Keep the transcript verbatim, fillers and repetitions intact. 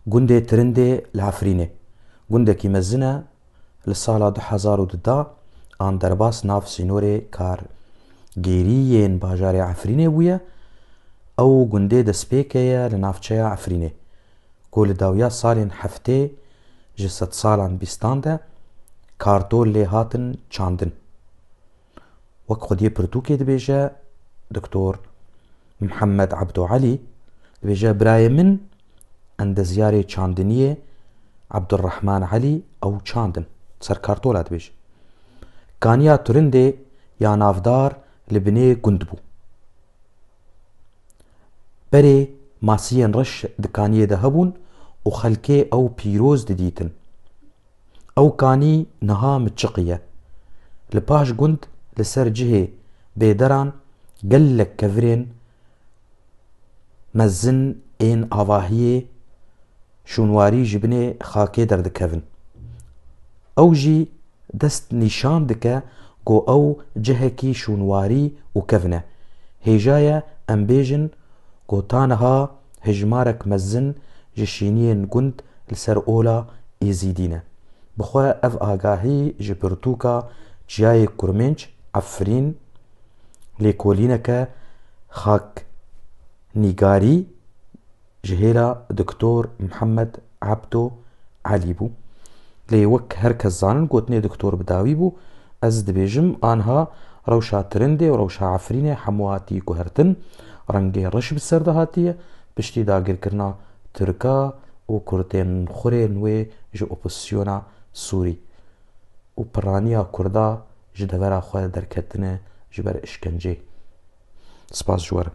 Gundê Tirindê li Efrînê. Gundekî mezin e, li sala du hezar û du de an derbas nav sînorê kargêrî yên bajarê Efrînê bûye. Ew gundê destpêkê ye li navçeya Efrînê, ku li dawiya salên heftê ji sedsalan bîstan de kartol lê hatin çandin. Wek xwediyê pirtûkê dibêje, Doktor Mihemed Ebdo Elî dibêje, birayê min endezyarê çandiniyê Ebdurrehman Elî ew çandin. Ser kartola dibêje. Kaniya Turindê ya navdar li binê gund bû. Berê masiyên reş di kaniyê de hebûn û xelkê ew pîroz didîtin. Ew kanî niha miçiqî ye. Li paş gund, li ser cihê bêderan, gelek kevirên mezin ên avahiyê şûnwarî ji binê xakê derdikevin. Ew jî dest nîşan dike ku ew cihekî şûnwarî û kevn e. Hêja ye em bêjin ku ta niha hejmarek mezin ji şîniyên gund li ser ola Êzîdî ne. Bi xwe ev agahî ji pirtûka Çiyayê Kurmênc, Efrîn, lêkolîneke xaknîgarî ji hêla Doktor Mihemed Ebdo Elî bû. Lê wek her kes zanin, gotinê doktor bi dawî bû. Ez dibêjim, anha rewşa Tirindê û rewşa Efrînê hemû hatî guhertin. Rengê reş bi ser de hatiye, piştî dagirkirina Tirka û Kurdên xurên wê ji opozisyona Sûrî û piraniya Kurda ji devera xwe derketine ji ber îşkencê. Spas ji we re.